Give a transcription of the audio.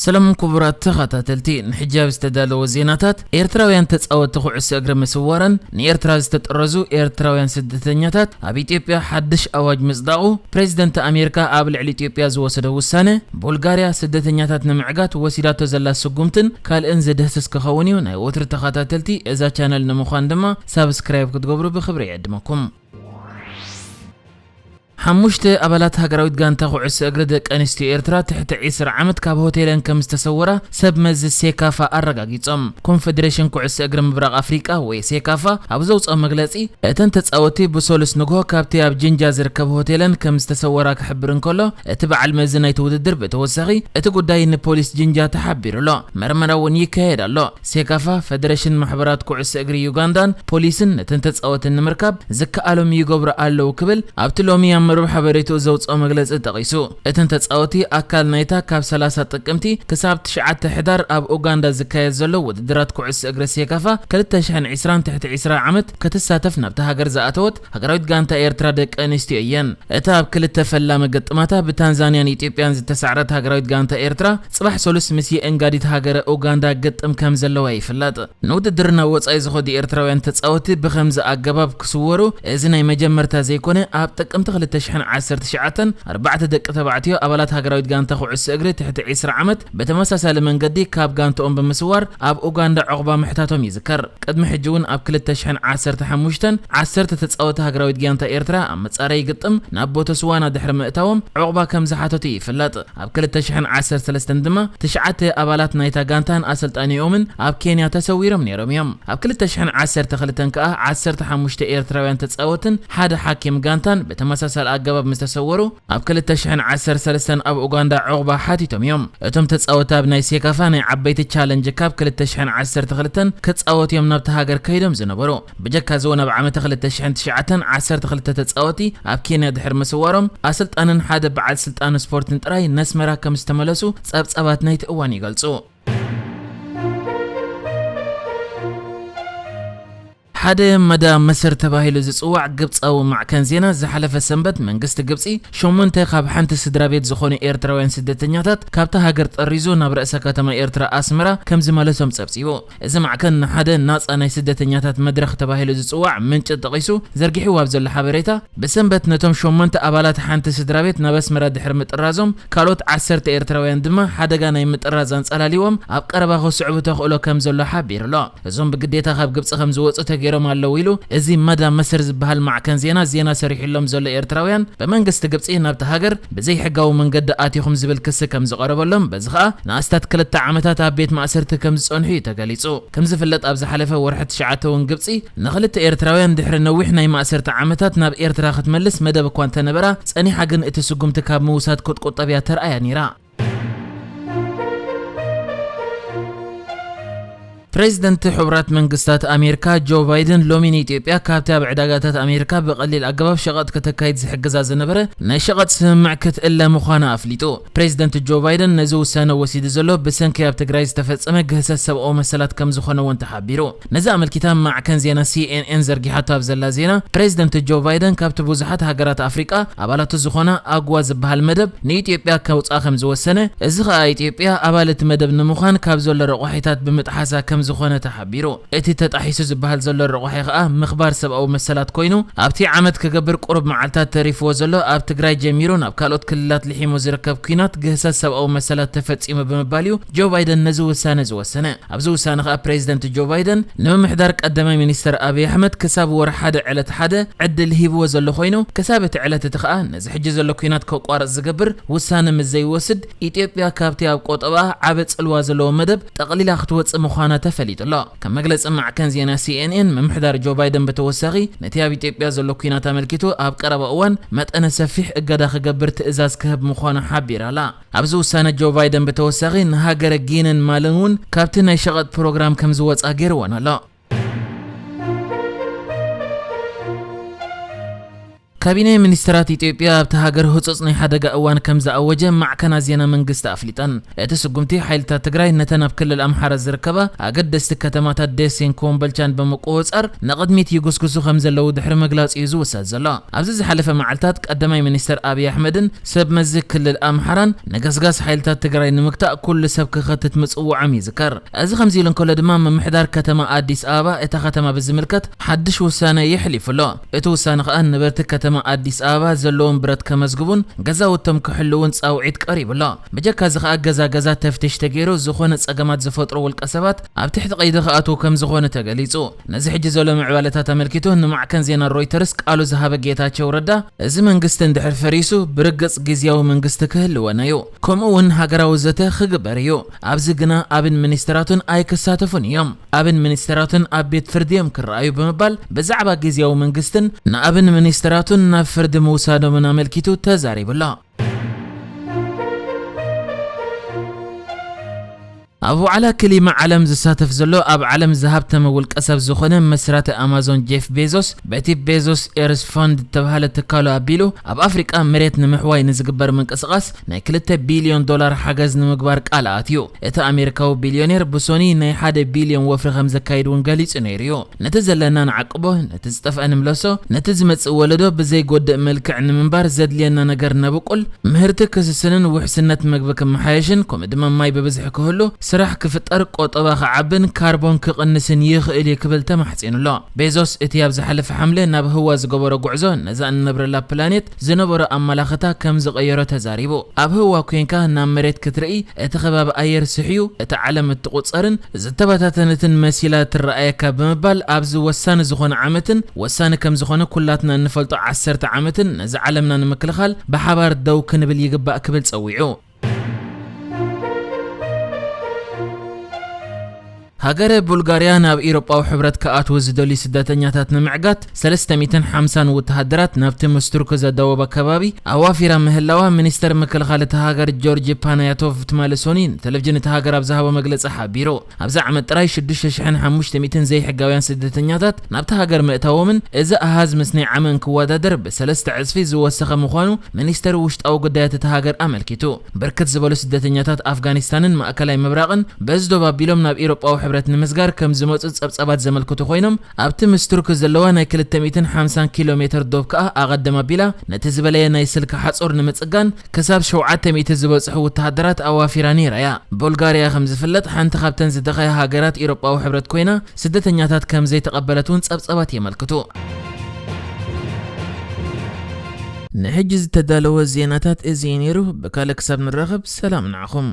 ሰላም ክቡራት ተኸታተልቲ፣ ንሕጂ ኣብ ዝተዳለወ ዜናታት፣ ኤርትራውያን ተጻወትቲ ኩዕሶ እግሪ ምስዋረን ንኤርትራ ዝተጠረዙ ኤርትራውያን ስደተኛታት ኣብ ኢትዮጵያ ሓድሽ ኣዋጅ ምጽዳቑ፣ ፕሬዚደንት ኣሜሪካ ኣብ ልዕሊ ኢትዮጵያ ዝወሰዶ ውሳነ፣ ቡልጋርያ ስደተኛታት ንምዕጋት ወሲዳቶ ዘላ ስጉምትን ካልእን ዝድህስስ ክኸውን እዩ። ናይ ወትሩ ተኸታተልቲ እዛ ቻነል ንምዃን ድማ ሳብስክራይብ ክትገብሩ ብኽብሪ ይዕድመኩም። ሓሙሽተ ኣባላት ሃገራዊት ጋንታ ኩዕሶ እግሪ ደቂ ኣንስትዮ ኤርትራ ትሕቲ ዒስራ ዓመት ካብ ሆቴለን ከም ዝተሰወራ ሰብ መዚ ሴካፋ ኣረጋጊጾም። ኮንፌዴሬሽን ኩዕሶ እግሪ ምብራቕ ኣፍሪቃ ወይ ሴካፋ ኣብ ዘውጽኦ መግለጺ፣ እተን ተጻወቲ ብሰሉስ ንግሆ ካብቲ ኣብ ጅንጃ ዝርከብ ሆቴለን ከም ዝተሰወራ ክሕብር እንከሎ፣ እቲ በዓል መዚ ናይቲ ውድድር ብተወሳኺ እቲ ጉዳይ ንፖሊስ ጅንጃ ተሓቢሩ ኣሎ። መርመራ እውን ይካየድ ኣሎ። ሴካፋ፣ ፈደረሽን ማሕበራት ኩዕሶ እግሪ ዩጋንዳን ፖሊስን ነተን ተጻወትን ንምርካብ ዝከኣሎም ይገብሩ ኣለዉ ክብል ኣብቲ ሎሚ ኣብ መርበብ ሓበሬታኡ ዘውጽኦ መግለጺ ጠቒሱ። እተን ተጻወቲ ኣካል ናይታ ካብ ሰላሳ ጥቅምቲ ክሳብ ትሽዓተ ሕዳር ኣብ ኡጋንዳ ዝካየድ ዘሎ ውድድራት ኩዕሶ እግሪ ሴካፋ ክልተ ሽሕን ዕስራን ትሕቲ ዕስራ ዓመት ክትሳተፍ ናብታ ሃገር ዝኣተወት ሃገራዊት ጋንታ ኤርትራ ደቂ ኣንስትዮ እየን። እታ ኣብ ክልተ ፈላሚ ግጥማታ ብታንዛንያን ኢትዮጵያን ዝተሳዕረት ሃገራዊት ጋንታ ኤርትራ ጽባሕ ሰሉስ ምስ የእንጋዲት ሃገረ ኡጋንዳ ግጥም ከም ዘለዋ ይፍለጥ። ንውድድር ናብ ወጻኢ ዝኸዱ ኤርትራውያን ተጻወቲ ብኸምዚ ኣገባብ ክስወሩ እዚ ናይ መጀመርታ ዘይኮነ፣ ኣብ ጥቅምቲ ክልተ ሽሕን ዓሰርተ ትሽዓተን ኣርባዕተ ደቂ ተባዕትዮ ኣባላት ሃገራዊት ጋንታ ኩዕሶ እግሪ ትሕቲ ዕስራ ዓመት ብተመሳሳሊ መንገዲ ካብ ጋንታኦም ብምስዋር ኣብ ኡጋንዳ ዕቑባ ምሕታቶም ይዝከር። ቅድሚ ሕጂ እውን ኣብ ክልተ ሽሕን ዓሰርተ ሓሙሽተን ዓሰርተ ተጻወቲ ሃገራዊት ጋንታ ኤርትራ ኣብ መጻረዪ ግጥም ናብ ቦተስዋና ድሕሪ ምእታዎም ዕቑባ ከም ዝሓተቱ ይፍለጥ። ኣብ ክልተ ሽሕን ዓሰርተ ሰለስተን ድማ ትሽዓተ ኣባላት ናይታ ጋንታን ኣሰልጣኒኦምን ኣብ ኬንያ ተሰዊሮም ነይሮም እዮም። ኣብ ክልተ ሽሕን ዓሰርተ ክልተን ከኣ ዓሰርተ ሓሙሽተ ኤርትራውያን ተጻወትን ሓደ ሓኪም ጋንታን ብተመሳሳሊ ኣገባብ ምስ ተሰወሩ፣ ኣብ ክልተ ሽሕን ዓሰርተ ሰለስተን ኣብ ኡጋንዳ ዕቑባ ሓቲቶም እዮም። እቶም ተጻወቲ ኣብ ናይ ሴካፋ ናይ ዓበይቲ ቻለንጅ ካፕ ክልተ ሽሕን ዓሰርተ ክልተን ክጻወቱ እዮም ናብታ ሃገር ከይዶም ዝነበሩ። ብጀካ እዚ እውን ኣብ ዓመተ ክልተ ሽሕን ትሽዓተን ዓሰርተ ክልተ ተጻወቲ ኣብ ኬንያ ድሕሪ ምስዋሮም፣ ኣሰልጣንን ሓደ በዓል ስልጣን ስፖርትን ጥራይ ነስመራ ከም ዝተመለሱ ጸብጻባት ናይቲ እዋን ይገልጹ። ሓደ መዳ መስር ተባሂሉ ዝጽዋዕ ግብጻዊ ማዕከን ዜና ዝሓለፈ ሰንበት መንግስቲ ግብጺ ሸሞንተ ካብ ሓንቲ ስድራ ቤት ዝኾኑ ኤርትራውያን ስደተኛታት ካብታ ሃገር ጠሪዙ ናብ ርእሰ ከተማ ኤርትራ ኣስመራ ከም ዝመለሶም ጸብጺቡ። እዚ ማዕከን ንሓደ ናጻ ናይ ስደተኛታት መድረኽ ተባሂሉ ዝጽዋዕ ምንጪ ጠቒሱ ዘርጊሕዎ ኣብ ዘሎ ሓበሬታ፣ ብሰንበት ነቶም ሸሞንተ ኣባላት ሓንቲ ስድራ ቤት ናብ ኣስመራ ድሕሪ ምጥራዞም፣ ካልኦት ዓሰርተ ኤርትራውያን ድማ ሓደጋ ናይ ምጥራዝ ኣንጸላልይዎም ኣብ ቀረባ ክስዕቡ ተኽእሎ ከም ዘሎ ሓቢሩ ኣሎ። እዞም ብግዴታ ካብ ግብጺ ከም ዝወጹ ተገይሮም ኣለዉ ኢሉ፣ እዚ መዳ መስር ዝበሃል ማዕከን ዜና፣ ዜና ሰሪሑሎም ዘሎ ኤርትራውያን፣ ብመንግስቲ ግብጺ ናብቲ ሃገር ብዘይሕጋዊ መንገዲ ኣቲኹም ዝብል ክሲ ከም ዝቐረበሎም፣ በዚ ኸኣ ንኣስታት ክልተ ዓመታት ኣብ ቤት ማእሰርቲ ከም ዝጸንሑ እዩ ተገሊጹ። ከም ዝፍለጥ፣ ኣብ ዝሓለፈ ወርሒ ትሽዓተ እውን ግብጺ ንኽልተ ኤርትራውያን ድሕሪ ነዊሕ ናይ ማእሰርቲ ዓመታት ናብ ኤርትራ ክትመልስ መደብ እኳ እንተነበራ፣ ጸኒሓ ግን እቲ ስጉምቲ ካብ ምውሳድ ክትቁጠብ እያ ተርኣያ ነይራ። ፕሬዚደንት ሕቡራት መንግስታት ኣሜሪካ ጆ ባይደን ሎሚ ንኢትዮጵያ ካብቲ ኣብ ዕዳጋታት ኣሜሪካ ብቐሊል ኣገባብ ሸቐጥ ከተካይድ ዝሕግዛ ዝነበረ ናይ ሸቐጥ ስምምዕ ክትእለ ምዃና ኣፍሊጡ። ፕሬዚደንት ጆ ባይደን ነዚ ውሳነ ወሲዱ ዘሎ ብሰንኪ ኣብ ትግራይ ዝተፈጸመ ግህሰት ሰብኣዊ መሰላት ከም ዝኾነ እውን ተሓቢሩ። ነዚ ኣመልኪታ ማዕከን ዜና ሲኤንኤን ዘርጊሓቶ ኣብ ዘላ ዜና፣ ፕሬዚደንት ጆ ባይደን ካብቲ ብዙሓት ሃገራት ኣፍሪቃ ኣባላቱ ዝኾና ኣግዋ ዝበሃል መደብ ንኢትዮጵያ ከውፅኣ ከም ዝወሰነ፣ እዚ ኸኣ ኢትዮጵያ ኣባል እቲ መደብ ንምዃን ካብ ዘሎ ረቋሒታት ብምጥሓሳ ከም ዝኾነ ተሓቢሩ። እቲ ተጣሒሱ ዝበሃል ዘሎ ረቋሒ ኸኣ ምኽባር ሰብኣዊ መሰላት ኮይኑ፣ ኣብቲ ዓመት ክገብር ቁሩብ መዓልታት ተሪፍዎ ዘሎ ኣብ ትግራይ ጀሚሩ ናብ ካልኦት ክልላት ልሒሙ ዝርከብ ኲናት ግህሰት ሰብኣዊ መሰላት ተፈጺሙ ብምባል እዩ ጆ ባይደን ነዚ ውሳነ ዝወሰነ። ኣብዚ ውሳነ ኸኣ ፕሬዚደንት ጆ ባይደን ንምምሕዳር ቀዳማይ ሚኒስተር ኣብይ ኣሕመድ ክሳብ ወርሒ ሓደ ዕለት ሓደ ዕድል ሂብዎ ዘሎ ኮይኑ፣ ክሳብ እቲ ዕለት እቲ ኸኣ ነዚ ሕጂ ዘሎ ኲናት ከቋርጽ ዝገብር ውሳነ ምስ ዘይወስድ፣ ኢትዮጵያ ካብቲ ኣብ ቆጠባኣ ዓቢ ጽልዋ ዘለዎ መደብ ጠቕሊላ ክትወጽእ ምዃና ተፈሊጡ ኣሎ። ከም መግለጺ ማዕከን ዜና ሲኤንኤን፣ ምምሕዳር ጆ ባይደን ብተወሳኺ ነቲ ኣብ ኢትዮጵያ ዘሎ ኲናት ኣመልኪቱ ኣብ ቀረባ እዋን መጠነ ሰፊሕ እገዳ ክገብር ትእዛዝ ክህብ ምዃኑ ሓቢራ ኣላ። ኣብዚ ውሳነ ጆ ባይደን ብተወሳኺ ንሃገረ ጊንን ማልን እውን ካብቲ ናይ ሸቐጥ ፕሮግራም ከም ዝወጻ ገይርወን ኣሎ። ካቢነ ሚኒስትራት ኢትዮጵያ ኣብቲ ሃገር ህጹጽ ናይ ሓደጋ እዋን ከም ዝኣወጀ ማዕከናት ዜና መንግስቲ ኣፍሊጠን። እቲ ስጉምቲ ሓይልታት ትግራይ ነተን ኣብ ክልል ኣምሓራ ዝርከባ ኣገደስቲ ከተማታት ደሴን ኮምቦልቻን ብምቁጽጻር ንቕድሚት ይጉስጉሱ ከም ዘለዉ ድሕሪ ምግላጹ እዩ ዝውሰድ ዘሎ። ኣብዚ ዝሓለፈ መዓልታት ቀዳማይ ሚኒስትር ኣብይ ኣሕመድን ሰብ መዚ ክልል ኣምሓራን ንገስጋስ ሓይልታት ትግራይ ንምግታእ ኩሉ ሰብ ክኸትት ምጽውዖም ይዝከር። እዚ ከምዚ ኢሉ እንከሎ ድማ ምምሕዳር ከተማ ኣዲስ ኣበባ እታ ከተማ ብዝምልከት ሓድሽ ውሳነ የሕሊፉ ኣሎ። እቲ ውሳነ ከኣ ነበርቲ ከተማ ኣዲስ ኣበባ ዘለዎም ብረት ከመዝግቡን ገዛውቶም ክሕልውን ጻውዒት ቀሪቡ ኣሎ። ብጀካ እዚ ከኣ ገዛ ገዛ ተፍትሽ ተገይሩ ዝኾነ ጸገማት ዝፈጥሩ ውልቀ ሰባት ኣብ ትሕቲ ቀይዲ ክኣትዉ ከም ዝኾነ ተገሊጹ። ነዚ ሕጂ ዘሎ ምዕባለታት ኣመልኪቱ ንማዕከን ዜና ሮይተርስ ቃሉ ዝሃበ ጌታቸው ረዳ፣ እዚ መንግስቲ እንድሕር ፈሪሱ ብርግጽ ግዝያዊ መንግስቲ ክህልወና እዩ። ከምኡ እውን ሃገራዊ ዘተ ክግበር እዩ። ኣብዚ ግና ኣብን ሚኒስትራቱን ኣይክሳተፉን እዮም። ኣብን ሚኒስትራቱን ኣብ ቤት ፍርዲ እዮም ክረኣዩ ብምባል ብዛዕባ ግዝያዊ መንግስትን ንኣብን ሚኒስትራቱን ናብ ፍርዲ ምውሳዶምን ኣመልኪቱ ተዛሪቡ ኣሎ። ኣብ ዋዕላ ክሊማ ዓለም ዝሳተፍ ዘሎ ኣብ ዓለም ዝሃብተመ ውልቀ ሰብ ዝኾነ መስራቲ ኣማዞን ጄፍ ቤዞስ በቲ ቤዞስ ኤርስ ፋንድ ዝተባህለ ትካሉ ኣቢሉ ኣብ ኣፍሪቃ መሬት ንምሕዋይ ንዝግበር ምንቅስቓስ ናይ ክልተ ቢልዮን ዶላር ሓገዝ ንምግባር ቃል ኣትዩ። እቲ ኣሜሪካዊ ቢልዮኔር ብሶኒ ናይ ሓደ ቢልዮን ወፍሪ ከም ዘካይድ እውን ገሊጹ ነይሩ እዩ። ነቲ ዘለና ንዓቅቦ፣ ነቲ ዝጠፍአ ንምለሶ፣ ነቲ ዝመጽእ ወለዶ ብዘይጎድእ መልክዕ ንምንባር ዘድልየና ነገር ነብቁል፣ ምህርቲ ክስስንን ውሕስነት መግቢ ክመሓየሽን፣ ከምኡ ድማ ማይ ብብዝሒ ክህሉ፣ ስራሕ ክፍጠር፣ ቆጠባ ክዓብን ካርቦን ክቕንስን ይኽእል እዩ ክብል ተማሕጺኑ ኣሎ። ቤዞስ እቲ ኣብ ዝሓለፈ ሓምለ ናብ ህዋ ዝገበሮ ጉዕዞ ነዛ እንነብረላ ፕላኔት ዝነበሮ ኣመላኽታ ከም ዝቐየሮ ተዛሪቡ። ኣብ ህዋ ኮይንካ ናብ መሬት ክትርኢ እቲ ከባቢ ኣየር ስሕዩ፣ እቲ ዓለም እትቑጸርን ዝተበታተነትን መሲላ ትረኣየካ ብምባል ኣብዚ ወሳኒ ዝኾነ ዓመትን ወሳኒ ከም ዝኾነ ኩላትና እንፈልጦ ዓሰርተ ዓመትን ነዚ ዓለምና ንምክልኻል ብሓባር ደው ክንብል ይግባእ ክብል ጸዊዑ። ሃገረ ቡልጋርያ ናብ ኢሮጳዊ ሕብረት ክኣትዉ ዝደልዩ ስደተኛታት ንምዕጋት ሰለስተ ሚእትን ሓምሳን ወተሃደራት ናብቲ ምስ ቱርክ ዘዳወባ ከባቢ ኣዋፊራ ምህላዋ ሚኒስተር ምክልኻል እታ ሃገር ጆርጅ ፓናያቶቭ ትማሊ ሶኒ ንቴሌቪዥን እታ ሃገር ኣብ ዝሃቦ መግለጺ ሓቢሩ። ኣብዚ ዓመት ጥራይ ሽዱሽተ ሽሕን ሓሙሽተ ሚእትን ዘይሕጋውያን ስደተኛታት ናብታ ሃገር ምእታዎምን እዚ ኣሃዝ ምስ ናይ ዓመን ክወዳደር ብሰለስተ ዕጽፊ ዝወሰኸ ምዃኑ ሚኒስተር ውሽጣዊ ጉዳያት እታ ሃገር ኣመልኪቱ። ብርክት ዝበሉ ስደተኛታት ኣፍጋኒስታንን ማእከላይ ምብራቕን በዚ ዶብ ኣቢሎም ናብ ኢሮጳዊ ሕብረት ንምስጋር ከም ዝመጹ ጸብጻባት ዘመልክቱ ኮይኖም፣ ኣብቲ ምስ ቱርክ ዘለዋ ናይ ክልተ ሚእትን ሓምሳን ኪሎ ሜትር ዶብ ከኣ ኣቐድም ኣቢላ ነቲ ዝበለየ ናይ ስልኪ ሓጹር ንምጽጋን ክሳብ ሸውዓተ ሚእቲ ዝበጽሑ ወተሃደራት ኣዋፊራ ነይራ እያ። ቡልጋርያ ከም ዝፍለጥ ሓንቲ ካብተን ዝደኸያ ሃገራት ኢሮጳዊ ሕብረት ኮይና ስደተኛታት ከም ዘይተቐበለት እውን ጸብጻባት የመልክቱ። ንሕጂ ዝተዳለወ ዜናታት እዚ እዩ ነይሩ። ብካልእ ክሳብ ንራኸብ ሰላም ንዓኹም።